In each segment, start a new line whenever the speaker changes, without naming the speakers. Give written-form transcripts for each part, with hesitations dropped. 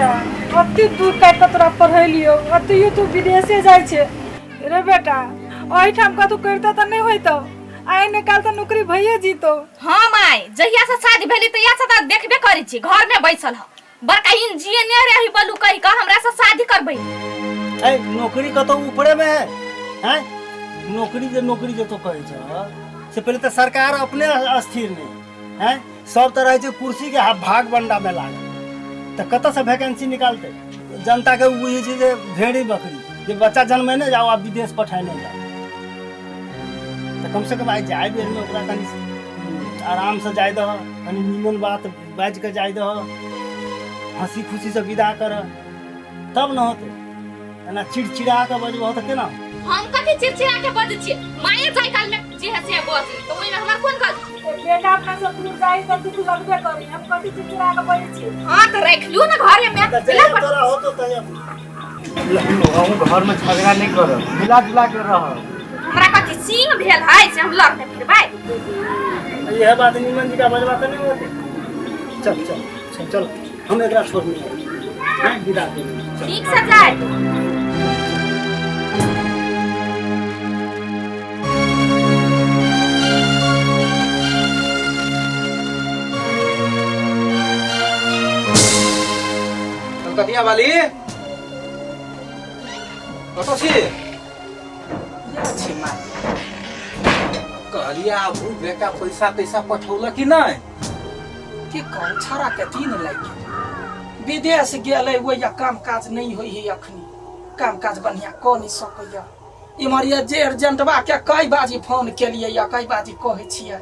बेटा अते दूर काटि कऽ तोरा पढ़ेलियौ अतैयो तू विदेशे जाइ छै रे बेटा एहिठाम कतौ करितऽ तऽ नहि होइतौ आइ ने काल्हि तऽ नौकरी भइए जितौ
हाँ माय जहिया से शादी भेली तहिया से तऽ देखबे करै छी घर में बैसल ह बड़का इंजीनियर रही बलू कहि कऽ हमरा से शादी करबै
ऐ नौकरी कतौ ऊपरे में है हैं नौकरी जे नौकरी जे तो कहै छ से पहिले तऽ सरकार अपने अस्थिर नहि हैं सब तऽ रहै छै कुर्सी के भाग बंडा में लागल तऽ कतऽ से वैकेंसी निकालतै जनता के बुझै छै जे भेड़ी बकरी जे बच्चा जन्मेने जाओ आ विदेश पठेने जाओ तऽ कम से कम आइ जाय बेर में ओकरा कनि आराम से जाय दह कनि नीमन बात बाजि कऽ जाय दह हंसी खुशी से विदा कर तब न होतै एना चिड़चिड़ा कऽ बजबह तऽ केना होतै?
हम कथी चिड़चिड़ा के बजै छियै माये जाय काल में जे है से बजली तऽ ओहिमे हमर कोन गलती
बेटा अपना सब दूर जाइ तऽ दुख लगबे करी हम कथी चिड़चिड़ा कऽ बजै छियै
हाँ तऽ राखि लियौ ने घरे में
तऽ जहिया तोरा होतौ तहिया
हम घर में झगड़ा नहीं करब मिला जुला के रहब
हमरा कथी सिंह भेल है से हम लड़ते फिरबै
यह बात निमन जी का बजबा तऽ नहीं होतै चल चल चल चल हम एकरा छोड़ने हैं विदा कर चल
ठीक से जाय
कलकतिया वाली कतऽ छी
छी मालिक
कहलियै आबू बेटा पैसा तैसा पठौलक कि नहि
की कहू छाड़ा के दिन लागि गेल विदेश गेलै ओहि काम काज नहि होइ है अखनी काम काज बढ़िया कऽ नहि सकैया इम्हर ये जे एजेंटबा के कई बाजी फोन केलियै या कई बाजी कहै छियै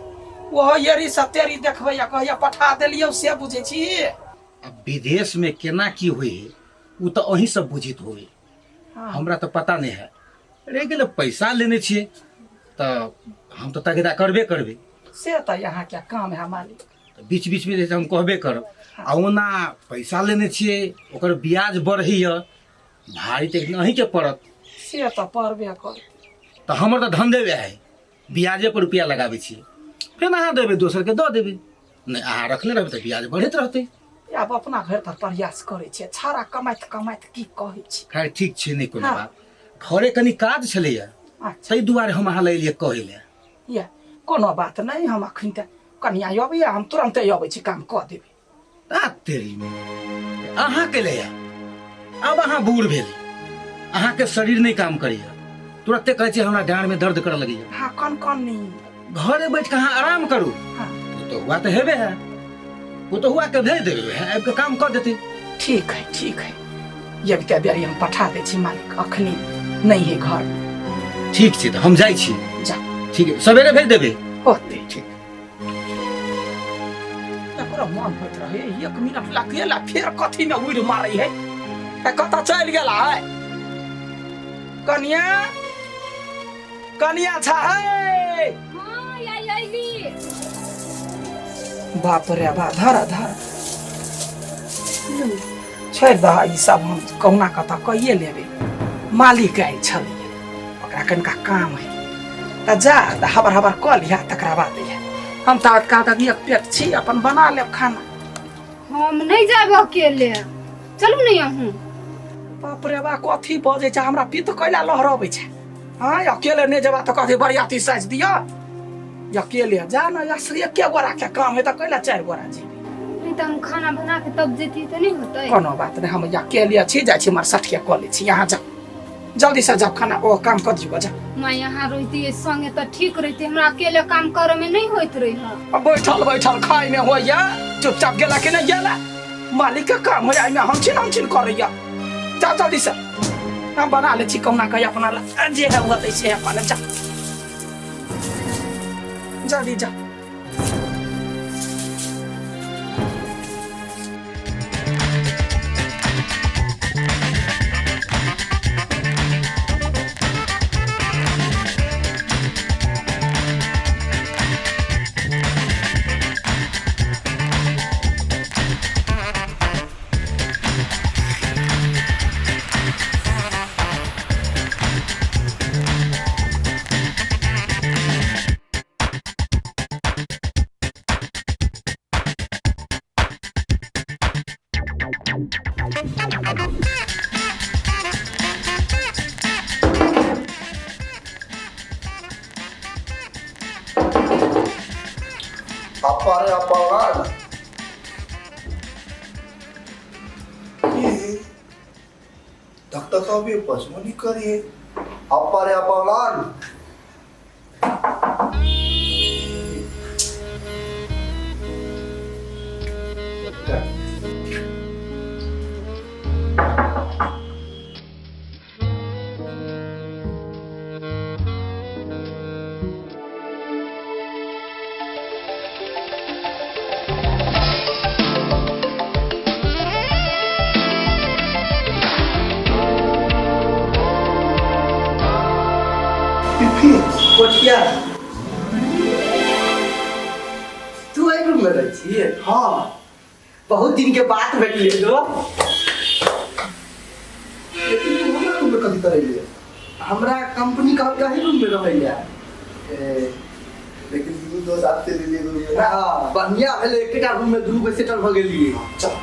ओहो एरी से तेरी देखबै या कहैया पठा देलियौ से बुझै छी
आ विदेश में केना की होइ है ओ तऽ अहीं सब बुझित होबै हमरा तऽ पता नहि है रहि गेलै पैसा लेने छियै तऽ हम तऽ तगेदा करबे करबै
से तऽ अहाँके काम है मालिक
तऽ बीच बीचमे जे छै हम कहबे करब आ ओना पैसा लेने छियै ओकर ब्याज बढ़ैए भारी तऽ एक दिन अहीँके पड़त
से तऽ पड़बे करतै
तऽ हमर तऽ धंधे वएह है ब्याजे पर रुपया लगाबै छियै फेर अहाँ देबै दोसरके दऽ देबै नहि अहाँ रखने रहबै तऽ ब्याज बढ़ैत रहतै
आब अपना भरि तऽ प्रयास करै छियै छाड़ा कमाइत कमाइत की कहै छी
खैर ठीक छै नहि कोनो
हाँ।
बात घरे कनि काज छलैया
अच्छा
ताहि दुआरे हम अहाँ लए एलियै कहै लए
ये कोनो बात नहि हम अखन तऽ कनिया अबैया हम तुरन्ते अबै छी काम कऽ देबै
ता तेरी में अहाँ के ले अब अहाँ बूढ़ भेल अहाँ के शरीर नहीं काम करैया तुरंते कहै छै हमरा डाँड़ में दर्द करऽ लगैया
हाँ कन कन नहीं
घरे बैठ के अहाँ आराम करू
हाँ।
वो तो हुआ तऽ हेबे है वो तो हुआ के भेज देबे है आबि के काम कऽ देतै
ठीक है ठीक है ये भी बेरी हम पठा दै छी मालिक अखनी नहीं है घर
ठीक छै तऽ हम जाइ छी
जा
ठीक है सवेरे भेज देबै
होते
ठीक
एकरो मन होइत रहे एक मिनट ला गेला फेर कथी में उड़ मारै है ए कतऽ चलि गेला है कनिया कनिया छा है
हाँ आई अइली
बाप रे बा धर धर छोड़ि दह ई सब हम कहुना कतऽ कहिए लेबै मालिक आयल छलियै ओकरा कनिका काम है तऽ जा तऽ हबर हबर कऽ लिहा तकरा बाद अइहे हम तऽ का तक एक पेट छी अपन बना लेब खाना
हम नहीं जायब अकेले चलू ने अहूँ
बाप रे बा कथी बजै छै हमरा पित्त कैला लहरबै छै हँ अकेले नहि जेबा तऽ कथी बरियाती साजि दिअ अकेले जा ने एके गोरा के काम है तऽ कैला चारि गोरा जेबै
नहीं तो हम खाना बना के तब जेती तो नहीं होते
कोनो बात नहीं हम अकेले छी जाइ छी हमर सठिया कऽ लै छी यहाँ जा जल्दी से जाओ खाना ओ काम कर दियो जा
माँ यहाँ रहती संगे तो ठीक रहती हमरा अकेले काम करे में नहीं होइत रही है
अब बैठल बैठल खाय में होइया चुपचाप गेला कि नहीं गेला मालिक के काम होइया एहिमे हम छिन हम छिन करैया जा जल्दी से हम बना ले छी कहुना कहीं अपना ला जे है होतै से अपन जा जल्दी जा
अपारे अपार धक भी पसमनी करिए अपारे अपालान
कोठिया तू एहि रूम में रहै छियै?
हाँ।
बहुत दिन के बाद भेटलियै तो।
लेकिन तू हमरा रूम में कथी करै लिए?
हमरा कंपनी कहलकै एहि रूम में रहै लए।
ए, लेकिन दुनू दोस्त आते लिए रूम में ना।
हाँ, बढ़िया भेलै, एकेटा रूम में दुनू के सेटल भऽ गेलियै।
चल।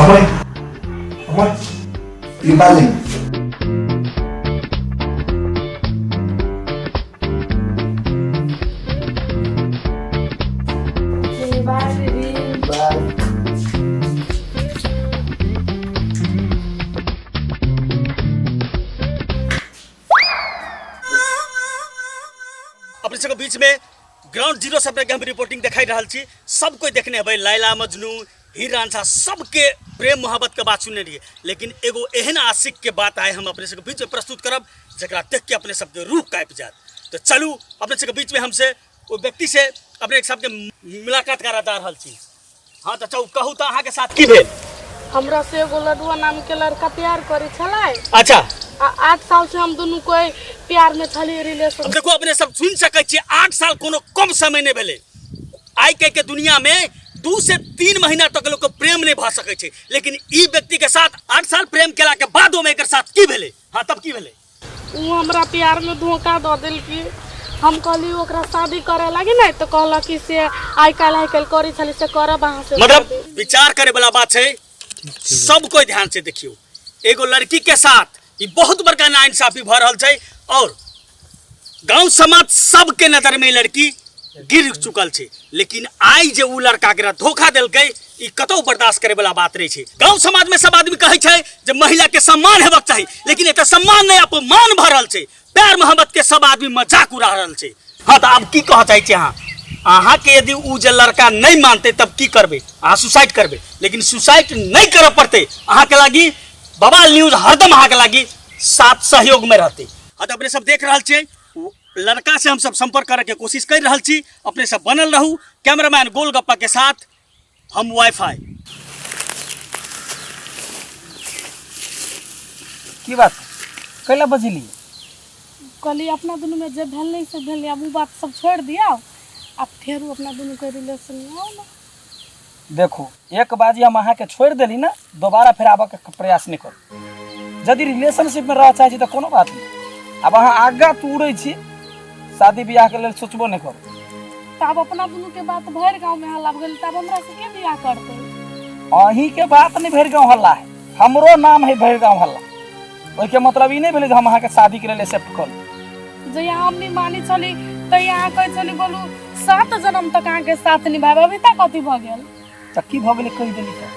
अमय, अमय, ई बाली।
बाय दीदी।
बाय।
अपने सबके बीच में ग्राउंड जीरो से अपने के हम रिपोर्टिंग देखाई रहल छी। सब कोई देखने हेबै, लैला मजनू, हीर रांझा, सबके प्रेम मोहब्बत के बात सुनने रहिए, लेकिन एगो एहन आशिक के बात आए हम अपने सबके बीच में प्रस्तुत करब जकरा देख के अपने सबके रूह काँपि जायत। तो चलू अपने सबके बीच में हमसे ओहि व्यक्ति से अपने सबके मुलाकात करा जा रहल छी। हाँ तो चौ कहू तो अहाँके साथ की भेल?
हमरा से एगो लडुआ नाम के लड़का प्यार करे छलै।
अच्छा।
आ 8 साल से हम दुनू कोई प्यार में छलिए रिलेशन।
अब देखो अपने सब सुन सकै छियै, 8 साल कोनो कम समय नहीं भेलै। आइ काल्हि के दुनिया में 2 से 3 महीना तक लोग के प्रेम नहीं भऽ सकै छै, लेकिन ई व्यक्ति के साथ 8 साल प्रेम केला के बाद ओमे एकर साथ की भेलै? हाँ तब की भेलै?
उ हमरा प्यार में धोखा दऽ देलकी। हम कहली ओकरा शादी करे लागी नहीं तो कहलक कि से आइ काल्हि आइ काल्हि करै छली से करब अहाँ से
मतलब
शादी।
विचार करे वाला बात है, सब कोई ध्यान से देखियो, एगो लड़की के साथ ई बहुत बड़का नाइंसाफी भऽ रहल छै और गांव समाज सबके नजर में ई लड़की गिर चुकल छै, लेकिन आइ जे उ लड़का के धोखा देलकै ई कतौ बर्दाश्त करे वाला बात नहीं छै। गांव समाज में सब आदमी कहै छै जे महिला के सम्मान हेबाक चाही, लेकिन एतऽ सम्मान नहीं अपमान भऽ रहल छै। प्यार मोहब्बत के सब आदमी मजाक उड़ा रहल छै। हाँ तो आब की कह चाहै छी अहाँ? अहाँ के यदि उ जे लड़का नहीं मानते तब की करबै? अहाँ सुसाइड करबै, लेकिन सुसाइड नहीं करऽ पड़तै। अहाँ के लागी बवाल न्यूज हरदम अहाँ के लागी साथ सहयोग में रहतै। हाँ तो अपने सब देख रहल छियै, लड़का से हम सब संपर्क करे के कोशिश कर रहल छी। अपने सब बनल रहू। कैमरामैन गोलगप्पा के साथ हम वाईफाई।
की बात कैला बजली?
कहली अपना दुनू में जे भेल नहीं से भेल, आब उ बात सब छोड़ दिया, आ फेर अपना दुनू के रिलेशन में आओ ना।
देखो एक बाजी हम अहाँ के छोड़ देली ना, दोबारा फेर आबऽ के प्रयास नहीं करू। यदि रिलेशनशिप में रह चाहे छी तो कोनो बात नहीं, अब अहाँ आगा तूड़ै छी, शादी बियाह के लेल सोचबो नहीं करू।
तब आब अपना दुनू के बात भरि गांव में हल्ला गेल, तब हमरा से के बियाह करतै?
अहीं के बात नहीं भरि गांव हल्ला है, हमरो नाम है भरि गांव हल्ला। ओहिके मतलब ई नहीं भेलै जे हम अहाँ के शादी के लेल एक्सेप्ट करू।
जहिया हम नहीं मानी छली तहिया अहाँ कहै छली बोलू 7 जन्म तक अहाँ के साथ निभायब, अभी तक कथी भऽ गेल?
तऽ की भऽ गेलै कहि देली तऽ?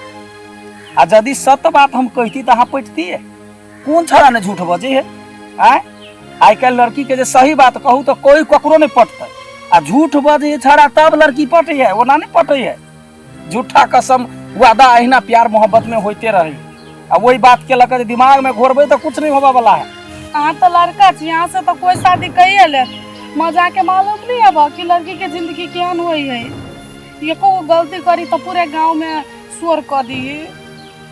आ यदि सत्य बात हम कहती तऽ अहाँ पटितियै? कोन छड़ा ने झूठ बजै है? आँय, आइ काल्हि लड़की के जे सही बात कहू तऽ कोई ककरो नहीं पटतै, आ झूठ बजै छड़ा तब लड़की पटै है, ओना नहीं पटै है। झूठा कसम वादा अहिना प्यार मोहब्बत में होते रहे, आ वही बात के लऽ के दिमाग में घोरबै तऽ कुछ नहीं होबऽ वाला है।
अहाँ तो लड़का छी, अहाँ से तो कोई शादी कहिए लेत, मजा के मालूम नहीं अब कि लड़की के जिंदगी केहन होई है। एको गो गलती करी तो पूरे गांव में शोर कऽ दी।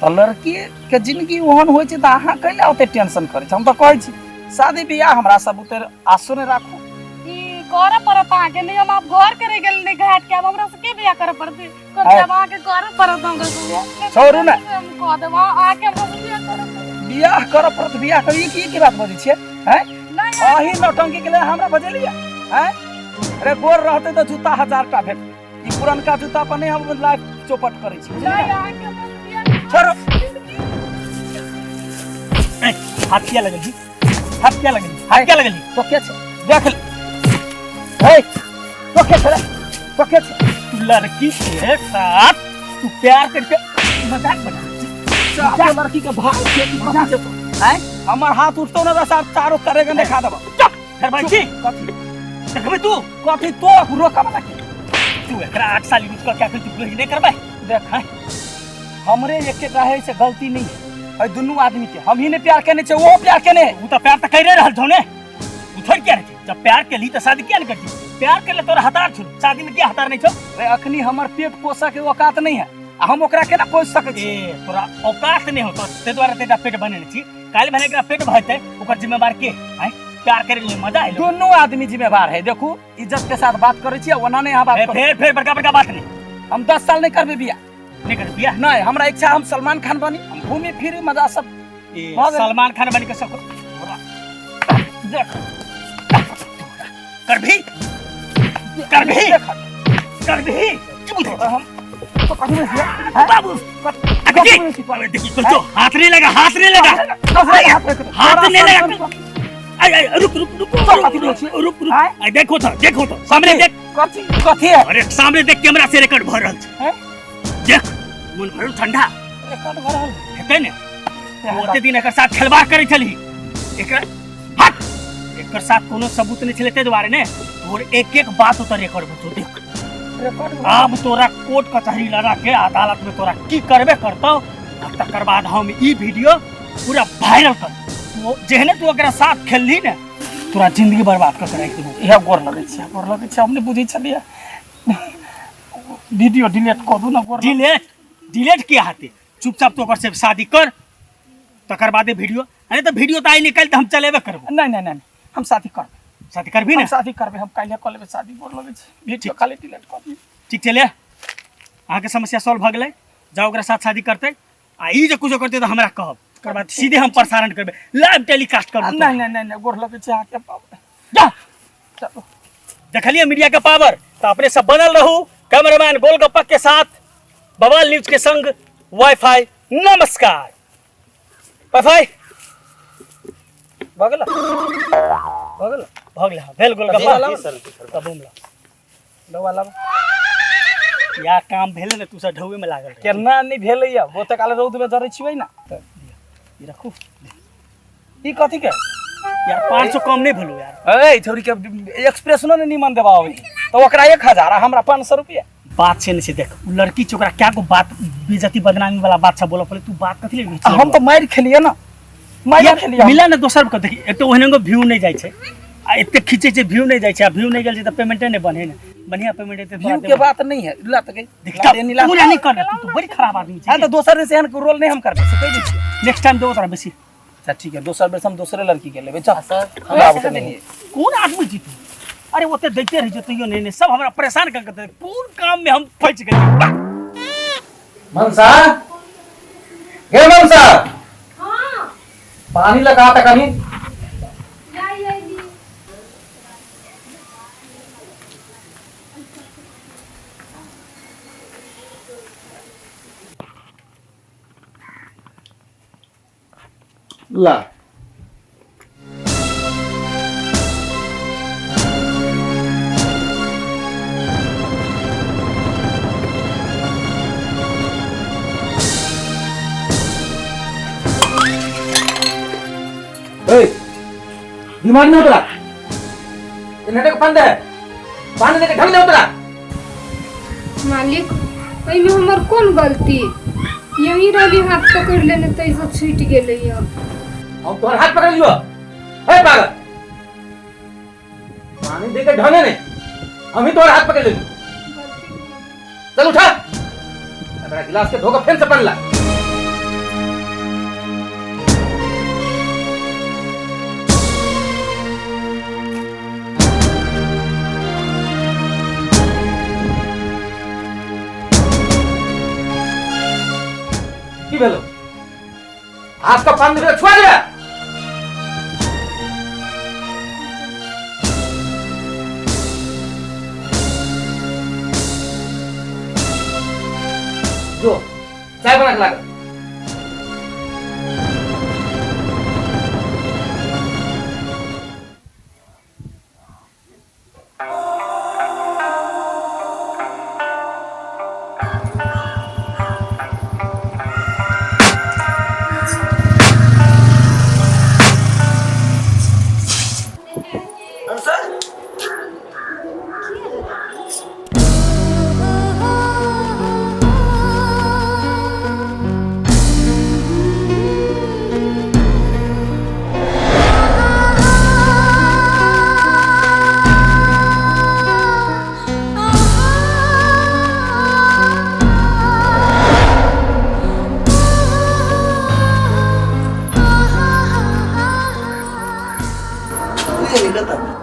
तऽ लड़की के जिंदगी ओहन होइ छै तऽ अहाँ कैला ओते टेंशन करै छी? हम तऽ कहै छी शादी बियाह हमरा सब ओते आशो नहि राखू।
ई करऽ पड़त अहाँके, नहीं हम आब घर करे गेल नहीं घाट के, आब हमरा से के बियाह करऽ पड़तै? कथी आब अहाँके करऽ पड़त हमरा से बियाह?
छोड़ू ने।
हम कह देब अहाँके हमरा से बियाह करऽ पड़त।
बियाह करऽ पड़त? बियाह कर, ई की बात बजै छियै? हैं?
नहीं,
अही नौटंकी के लिए हमरा बजेलिया हैं? अरे गोर रहते तऽ जूता हजार टा भेट, ई पुरनका जूता पर नहि हम लाइफ चौपट करै छी। छोड़ो।
हाथ किया लगल? हाथ किया लगल? हाथ किया लगल?
तो के छै? देख ले। हे, तो के छै? तो के छै?
तू लड़की के साथ तू प्यार करके मजाक बना।
लड़की के भाग के मजाक हैं? हमर हाथ उठतो ना साहब, चारों करेगा देखा देबो।
चुप फिर भाई छी देखबे तू
कथी तो रोका वाला के
तू एकरा 8 साल यूज कर के आखिर तू नहीं करबे।
देख हमरे एके रहे से गलती नहीं है दुनू आदमी के, हम ही ने प्यार केने छे, वो प्यार केने है।
उ त प्यार त करे रहल छौ ने, उ थोड़ किया रहे? जब प्यार के ली त शादी किया नहीं करती? प्यार कर ले तोरा हतार छौ, शादी में क्या हतार नहीं छौ?
रे अखनी हमर पेट पोसा के औकात नहीं है, आ हम ओकरा केना पोस सकै छी?
तोरा औकात नहीं होतो ते द्वारा तेरा पेट बनेने छी, काल्हि भने एकरा पेट भरतै ओकर जिम्मेवार के है? प्यार करे ले मजा आइलो।
दोनों आदमी जिम्मेवार है। देखू इज्जत के साथ बात करै छी, ओना नहीं अहाँ बात करू।
फेर फेर बड़का बड़का बात नहीं।
हम 10 साल नहीं करबे बियाह।
नहीं करबे बियाह?
नहीं, हमरा इच्छा हम सलमान खान बनी, हम घूमी फिरी मजा सब।
सलमान खान बनी के सब
देख
करभी करभी करभी
हम तो कथी में
बाबू देखी तो हाथ नहीं लगा, हाथ नहीं लगा, हाथ नहीं लगा। रुक रुक रुक रुक रुक, देखो तो, देखो तो सामने देख।
कथी कथी है?
अरे सामने देख, कैमरा से रिकॉर्ड भर रहल छै। देख मन भरल ठंडा
रिकॉर्ड भर रहल
हेतै ने। ओते दिन एकर साथ खेलबाड़ करै छलही, एकर हट एकर साथ कोनो सबूत नहीं छलै ते दुआरे ने तोर एक एक बात ओतऽ रिकॉर्ड भरतो। देख
रिकॉर्ड
आब तोरा कोर्ट कचहरी लड़ा के अदालत में तोरा की करबे करतौ, आ तकर बाद हम ई वीडियो पूरा वायरल कर। जेहने तू ओकरा साथ खेलली ने तोरा जिंदगी बर्बाद कर के राखि देबौ।
इएह गोर लगै छै, गोर लगै छै, हम नहि बुझै छलियै। वीडियो डिलीट कऽ दू ने। गोर
डिलीट डिलीट किया हेतै? चुपचाप तू ओकर से शादी कर, तकर बादे वीडियो। अरे तऽ वीडियो तऽ आइ निकालि तऽ हम चलेबे करबो।
नहीं नहीं नहीं, हम शादी करबै।
शादी करबी ने?
हम शादी करबै, हम काल्हि कऽ लेबै शादी। गोर लगै छै, वीडियो खाली डिलीट कऽ दियौ।
ठीक छै, ले अहाँके समस्या सॉल्व भऽ गेलै। जाउ ओकरा साथ शादी करतै, आ ई जे कुछो करतै तऽ हमरा कहब, तकर बाद सीधे हम प्रसारण करबै, लाइव टेलीकास्ट करबै।
नहीं नहीं नहीं नहीं, गोर लगै छै अहाँके।
जा
चलो
देखलिए मीडिया के पावर। तो अपने सब बनल रहू कैमरामैन गोलगप्पा के साथ, बवाल न्यूज के संग वाईफाई। नमस्कार। वाईफाई
भऽ गेल, भऽ गेल,
भऽ गेल, भेल गोलगप्पा।
दवा लाब।
या काम भेल ने, तू सब ढौए में लागल रहे।
केना नहीं भेलै या वो तऽ काल रौद में जरै छियै ना।
ई रखू।
ई कथी के
यार? 500 कम नहीं भेलो यार।
ए छोरी के एक्सप्रेशनो ने निमन देबा आबै तऽ ओकरा 1000 आ हमरा 500 रुपया।
बात छै नहीं छै। देख उ लड़की छै, ओकरा क्या को बात बेइज्जती बदनामी वाला बात सब बोलऽ पड़े, तू बात कथी ले?
हम तऽ मारि खेलियै ना, मारि खेलियै।
मिला ने दोसर के। देखी एक तो ओहने व्यू नहीं जाइ छै, आ एते खींचे छै व्यू नहीं जाइ छै, आ व्यू नहीं गेल छै तऽ पेमेंटे नहीं बने ने। बढ़िया पेमेंट हेतै
व्यू के बात नहीं है। ला तऽ गई
देख तू नहीं कर, तू तो बड़ी खराब आदमी छै।
हां तऽ दोसर से एहन रोल नहीं हम करबै से कहि दै छियै।
नेक्स्ट टाइम देबो तोरा बेसी।
अच्छा ठीक है, दोसर बेर हम दोसरे लड़की के लेबै। चल सर, हमरा आबे नहीं।
कोन आदमी छी तू? अरे ओते दैते रहै छै तैयो नहीं नहीं, सब हमरा परेशान कर के कोन काम में हम फंसि गेलियै।
मनसा, गे मनसा।
हां
पानी लगा त कनी।
जाई आइली।
ला ए, बीमार नहीं उतरा, इन्हें को फंद है, पानी देके ढंग नहीं उतरा।
मालिक एहिमे हमर कोन गलती? यही रहली हाथ पकड़ लेने तै सब छूटि गेलै।
हम तोहर हाथ पकड़ लियो हे पागल, पानी देके ढंगे नहीं, हम ही तोहर हाथ पकड़ लेलियो। चल उठा, एकरा गिलास के धोकर फेर से पानी ला। की भेलो? हाथ का पानी देके छुआ देबे।
जो चाय बना के लागल।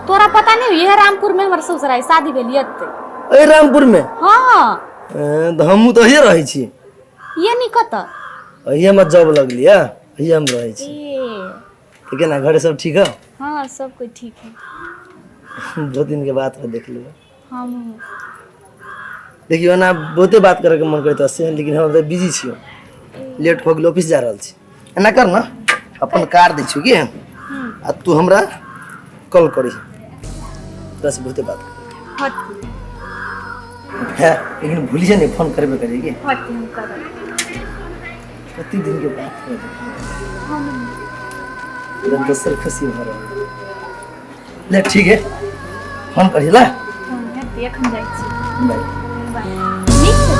तोरा पता नहीं ये रामपुर में हमर ससुराल शादी भेल एते।
ए रामपुर में?
हाँ।
ए, तऽ हमहूँ तऽ अहिए रहै छी।
ये नहीं कत?
अहिए हमरा जॉब लगली है, अहिए हम रहै छी।
ए
तऽ केना घरे सब ठीक है?
हाँ सब कोई ठीक है।
बहुत दिन के बाद देख लियौ।
हम
देखियौ ओना बहुते बात करैके मन करैत से, लेकिन हम तऽ बिजी छियौ, लेट हो गेल, ऑफिस जा रहल छी। एना कर ना, अपन कार दै छियौ की, आ तू हमरा कॉल करी, तोरा से बहुते बात
हट
है, लेकिन भूलिए नहीं फोन करबे करी की।
हट हम करब।
कति दिन के बात कर
हम
एकदम दोसर खुशी भऽ रहल। ले ठीक है, फोन करी ला।
हम हेतै, एखन जाइ छी।
बाय।
बाय। नीक छै।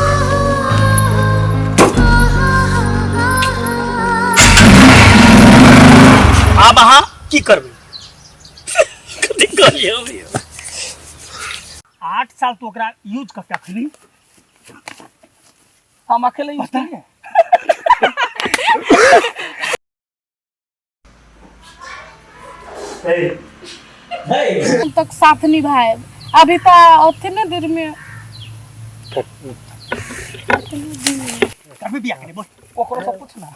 आब अहाँ की करबै? कथी कहलियै हम यौ? 8 साल तो ओकरा यूज कऽ के अखनी
हम अकेले यूज करिए।
हम तक साथ निभाए अभी तो अथी ने देर में
कभी बियाह करी बोल
ओकरो सब कुछ ना।